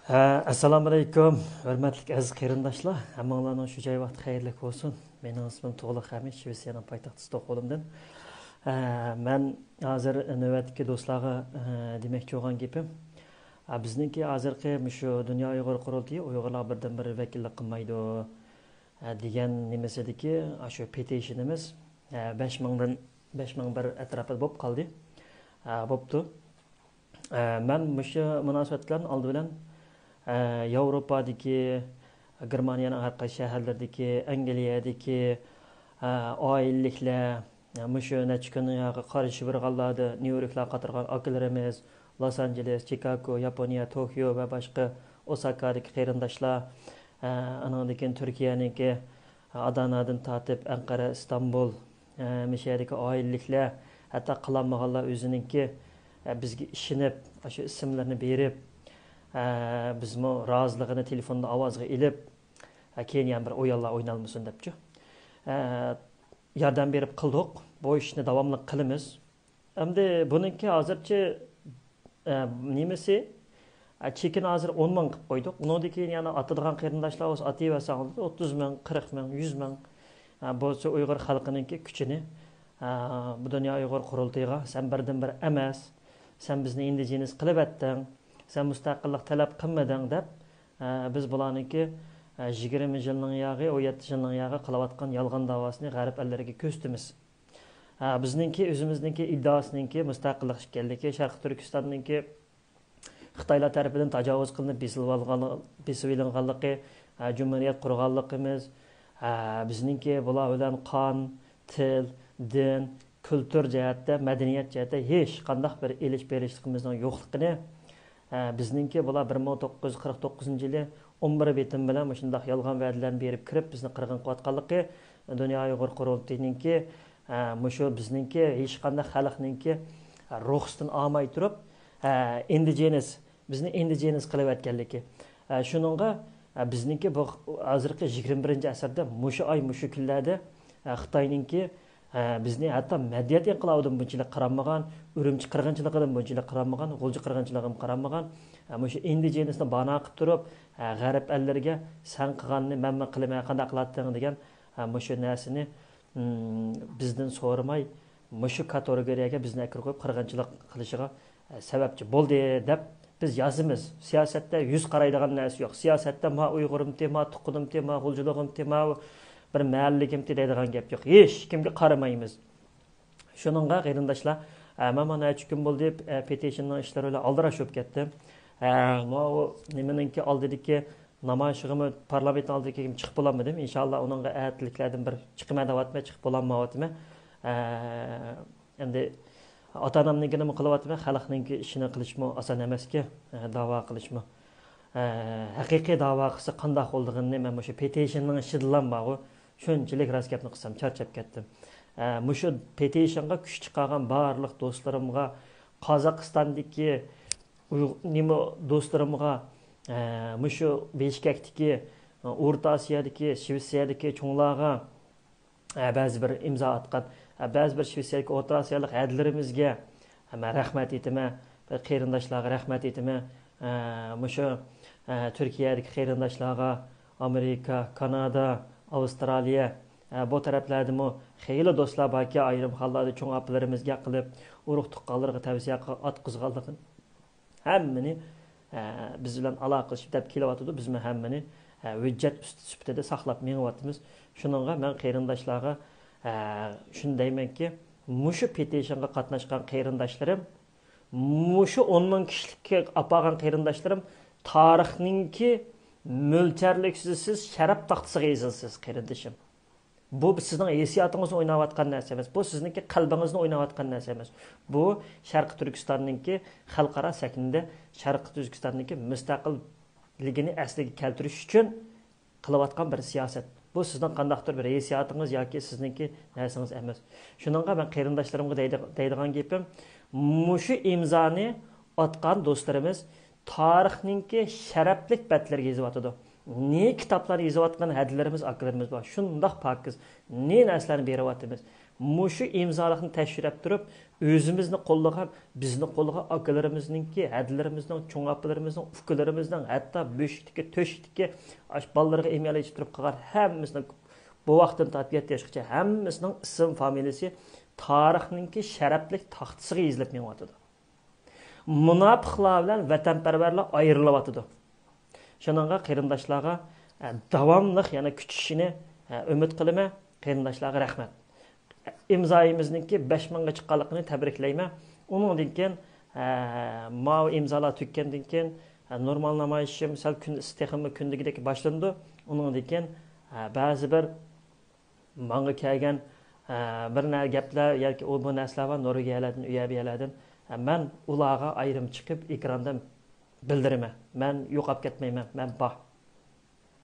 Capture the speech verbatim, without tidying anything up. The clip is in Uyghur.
ئە، ئەسسالامۇئەلەيكۇم، ھۆرمەتلىك ئەزىز قېرىنداشلار. ھەممىڭلارنىڭ شۇ جاي ۋاقتى خەيرلىك بولسۇن. مېنىڭ ئىسمىم تۇغلۇق ھەمىد، شىۋېتسىيەنىڭ پايتەختى ستوكھولمدىن. ئە، مەن ھازىر نۆۋەتتىكى دوستلارغا، ئە، دېمەكچى بولغان گېپىم، ئە، بىزنىڭكى ھازىرقى مۇشۇ دۇنيا ئۇيغۇر قۇرۇلتىيى ئۇيغۇرلار بىردىنبىر ۋەكىللىك قىلمايدۇ، ئە، دېگەن نېمىسىدىكى، ئە، شۇ پېتىشنىمىز، ئە، بەش مىڭدىن، بەش مىڭ بىر ئەتراپىدا بولۇپ قالدى. ئە، بوپتۇ. ئە، مەن مۇشۇ مۇناسىۋەت بىلەن ئالدى بىلەن، ئە، ياۋروپادىكى، گېرمانىيەنىڭ ھەر قايسى شەھەرلىرىدىكى، ئەنگلىيەدىكى، ئە، ئائىلىلىكلەر، ئە، مۇشۇ نەچچە كۈن ياغا قارشى بېرىغانلاردا نيۇ يوركلار قاترىغان ئاكىلىرىمىز، لوس ئانژېلېس، چىكاگو، ياپونىيە، توكيو ۋە باشقا ئوساكادىكى قېرىنداشلار، ئە، ئانىڭدىن كېيىن تۈركىيەنىڭكى ئادانادىن تارتىپ ئەنقەرە، ئىستانبۇل، ئە، مۇشۇ يەردىكى ئائىلىلىكلەر، ھەتتا قىلالمىغانلار ئۆزىنىڭكى، ئە، بىزگە ئىشىنىپ، ئاشۇ ئىسىملىرىنى بېرىپ، ئە، بىزمۇ رازىلىقىنى تېلېفوندا ئاۋازغا ئېلىپ، ئە، كېيىن يەنە بىر ئويۇنلار ئوينالمىسۇن دەپچۇ، ئە، ياردەم بېرىپ قىلدۇق. بۇ ئىشنى داۋاملىق قىلىمىز. ئەمدى بۇنىڭكى ھازىرچە، ئە، نېمىسى، ئە، چېكىنى ھازىر ئون مىڭ قىلىپ قويدۇق. ئۇنىڭدىن كېيىن يەنە ئاتىدىغان قېرىنداشلار بولسا ئاتىۋەرسەڭلار، ئوتتۇز مىڭ، قىرىق مىڭ، يۈز مىڭ. ئە، بولسا ئۇيغۇر خەلقىنىڭكى كۈچىنى، ئە، بۇ دۇنيا ئۇيغۇر قۇرۇلتىيىغا سەن بىردىنبىر ئەمەس، سەن بىزنى ئىندىجېنىس قىلىۋەتتىڭ، سەن مۇستەقىللىق تەلەپ قىلمىدىڭ دەپ، ئە، بىز بۇلارنىڭكى، ئە، يىگىرمە يىلنىڭ ياغى، ئون يەتتە يىلنىڭ ياغى قىلىۋاتقان يالغان داۋاسىنى غەرب ئەللىرىگە كۆرسىتىمىز. ھە، بىزنىڭكى، ئۆزىمىزنىڭكى ئىددىئاسىنىڭكى مۇستەقىللىق ئىكەنلىكى، شەرقىي تۈركىستاننىڭكى خىتايلار تەرىپىدىن تاجاۋۇز قىلىنىپ بېسىلىۋالغان-، بېسىۋېلىنغانلىقى، ھە، جۇمھۇرىيەت قۇرغانلىقىمىز، ھە، بىزنىڭكى بۇلار بىلەن قان، تىل، دىن، كۈلتۈر جەھەتتە، مەدەنىيەت جەھەتتە ھېچقانداق بىر ئېلىش-بېرىشلىقىمىزنىڭ يوقلۇقىنى، ھە، بىزنىڭكى بۇلار بىر مىڭ توققۇز يۈز قىرىق توققۇزىنچى يىلى ئون بىر بېتىم بىلەن مۇشۇنداق يالغان ۋەدىلەرنى بېرىپ كىرىپ، بىزنى قىرغىن قىلىۋاتقانلىقى، دۇنيا ئۇيغۇر قۇرۇلتىيىنىڭكى، ئە، مۇشۇ بىزنىڭكى ھېچقانداق خەلقنىڭكى، ئە، رۇخسىتىنى ئالماي تۇرۇپ، ئە، ئىندىجېنىس، بىزنى ئىندىجېنىس قىلىۋەتكەنلىكى. ئە، شۇنىڭغا، ئە، بىزنىڭكى بۇ ھازىرقى يىگىرمە بىرىنچى ئەسىردە مۇشۇ ئاي، مۇشۇ كۈنلەردە، ئە، خىتاينىڭكى، ئە، بىزنى ھەتتا مەدەنىيەت ئىنقىلابىدىن بۇنچىلىك قارانمىغان، ئۈرۈمچى قىرغىنچىلىقىدىن بۇنچىلىك قارانمىغان، غۇلجا قىرغىنچىلىقىدىن قارانمىغان، ئە، مۇشۇ ئىندىجېنىسنى بانا قىلىپ تۇرۇپ، ئە، غەرب ئەللىرىگە سەن قىلغاننى مەنمۇ قىلىمەن، قانداق قىلاتتىڭ دېگەن، ئە، مۇشۇ نەرسىنى، م، بىزدىن سورىماي، مۇشۇ كاتېگورىيەگە بىزنى ئەكىرىپ قويۇپ قىرغىنچىلىق قىلىشىغا، ئە، سەۋەبچى بولدى دەپ بىز يازىمىز. سىياسەتتە يۈز قارايدىغان نەرسە يوق. سىياسەتتە ما ئۇيغۇرۇمتى، ما تۇققۇنۇمتى، ما غۇلجىلىقىمتى، ما بىر مەھەللىلىكىمتى دەيدىغان گەپ يوق. ھېچكىمگە قارىمايمىز. شۇنىڭغا قېرىنداشلار، ئە، مەن مانا نەچچە كۈن بولدى، ئە، پېتىشننىڭ ئىشلىرى بىلەن ئالدىراش بولۇپ كەتتىم. ئە، ماۋۇ نېمىنىڭكى ئالدىدىكى نامايىشىغىمۇ، پارلامېنتنىڭ ئالدىدىكى چىقىپ بولالمىدىم. ئىنشاللا ئۇنىڭغا ئەتىلىكلەردىن بىر چىقىمەن دەۋاتىمەن، چىقىپ بولالمايۋاتىمەن. ئە، ئەمدى ئاتا-ئانامنىڭكىنىمۇ قىلىۋاتىمەن، خەلقنىڭكى ئىشىنى قىلىشمۇ ئاسان ئەمەسكەن، ئە، داۋا قىلىشمۇ. ئە، ھەقىقىي داۋا قىلسا قانداق بولىدىغىنىنى مەن مۇشۇ پېتىشننىڭ ئىچىدىلا بارغۇ، شۇنچىلىك راست گەپنى قىلسام چارچاپ كەتتىم. ئە، مۇشۇ پېتىشنغا كۈچ چىقارغان بارلىق دوستلىرىمغا، قازاقىستاندىكى ئۇيغ-، نېمە دوستلىرىمغا، ئە، مۇشۇ بىشكەكتىكى، ئورتا ئاسىيادىكى، شىۋېتسىيەدىكى چوڭلارغا، ئە، بەزى بىر ئىمزا ئاتقان، ئە، بەزى بىر شىۋېتسىيەدىكى ئورتا ئاسىيالىق ھەدىلىرىمىزگە، ئە، مەن رەھمەت ئېيتىمەن، بىر قېرىنداشلارغا رەھمەت ئېيتىمەن. ئە، مۇشۇ، ئە، تۈركىيەدىكى قېرىنداشلارغا، ئامېرىكا، كانادا، ئاۋسترالىيە، ئە، بۇ تەرەپلەردىمۇ خېلى دوستلار باركەن، ئايرىم ھاللاردا چوڭ ئاپىلىرىمىزگە قىلىپ، ئۇرۇق تۇغقانلىرىغا تەۋسىيە قىلىپ ئاتقۇزغانلىقىنى، ھەممىنى، ئە، بىز بىلەن ئالاقىلىشىپ دەپ كېلىۋاتىدۇ. بىزمۇ ھەممىنى، ئە، ھۆججەت ئۈستى سۈپىتىدە ساقلاپ مېڭىۋاتىمىز. شۇنىڭغا مەن قېرىنداشلارغا، ئە، شۇنى دەيمەنكى، مۇشۇ پېتىشنغا قاتناشقان قېرىنداشلىرىم، مۇشۇ ئون مىڭ كىشىلىككە ئاپارغان قېرىنداشلىرىم، تارىخنىڭكى مۆلچەرلىكسىز شەرەپ تاختىسىغا يېزىلسىز، قېرىندىشىم. بۇ سىزنىڭ ھېسسىياتىڭىزنى ئويناۋاتقان نەرسە ئەمەس. بۇ سىزنىڭكى قەلبىڭىزنى ئويناۋاتقان نەرسە ئەمەس. بۇ شەرقىي تۈركىستاننىڭكى خەلقئارا سەھنىدە شەرقىي تۈركىستاننىڭكى مۇستەقىللىكىنى ئەسلىگە كەلتۈرۈش ئۈچۈن قىلىۋاتقان بىر سىياسەت. بۇ سىزنىڭ قانداقتۇر بىر ھېسسىياتىڭىز ياكى سىزنىڭكى نەرسىڭىز ئەمەس. شۇنىڭغا مەن قېرىنداشلىرىمغا دەيدىغ-، دەيدىغان گېپىم، مۇشۇ ئىمزانى ئاتقان دوستلىرىمىز تارىخنىڭكى شەرەپلىك بەتلىرىگە يېزىۋاتىدۇ. نى كىتابلار يېزىۋاتقان ھەدىلىرىمىز، ئاكىلىرىمىز بار. شۇنداق پاكىز، نى نەرسىلەرنى بېرىۋاتىمىز. مۇشۇ ئىمزالىقنى تەشۋىقلەپ تۇرۇپ، ئۆزىمىزنى قوللىغان، بىزنى قوللىغان ئاكىلىرىمىزنىڭكى، ھەدىلىرىمىزنىڭ، چوڭ ئاپىلىرىمىزنىڭ، ئۇكىلىرىمىزنىڭ، ھەتتا بۆشۈكتىكى، تۆشۈكتىكى ئاشۇ بالىلىرىغا ئىمزا ئېلىشتۇرۇپ قالغان ھەممىسىنىڭ، بۇ ۋاقىتتىن تارتىپ يەتتە ياشقىچە ھەممىسىنىڭ ئىسىم فامىلىسى تارىخنىڭكى شەرەپلىك تاختىسىغا يېزىلىپ مېڭىۋاتىدۇ. مۇناپىقلار بىلەن ۋەتەنپەرۋەرلەر ئايرىلىۋاتىدۇ. شۇنىڭغا قېرىنداشلارغا، ئە، داۋاملىق يەنە كۈچىشىنى، ئە، ئۈمىد قىلىمەن. قېرىنداشلارغا رەھمەت. ئىمزايىمىزنىڭكى بەش مىڭغا چىققانلىقىنى تەبرىكلەيمەن. ئۇنىڭدىن كېيىن، ئە، ماۋۇ ئىمزالار تۈگىگەندىن كېيىن، ئە، نورمال نامايىشىم سەل كۈن، تېخىمۇ كۈندىكىدەك باشلىنىدۇ. ئۇنىڭدىن كېيىن، ئە، بەزى بىر ماڭا كەلگەن، ئە، بىر نە-، گەپلەر ياكى ئۇ بۇ نەرسىلەر بار، نورۋېگىيەلەردىن، ئۇ يەر بۇ يەرلەردىن. ئە، مەن ئۇلارغا ئايرىم چىقىپ ئېكراندا بىلدۈرىمەن. مەن يوقاپ كەتمەيمەن، مەن بار.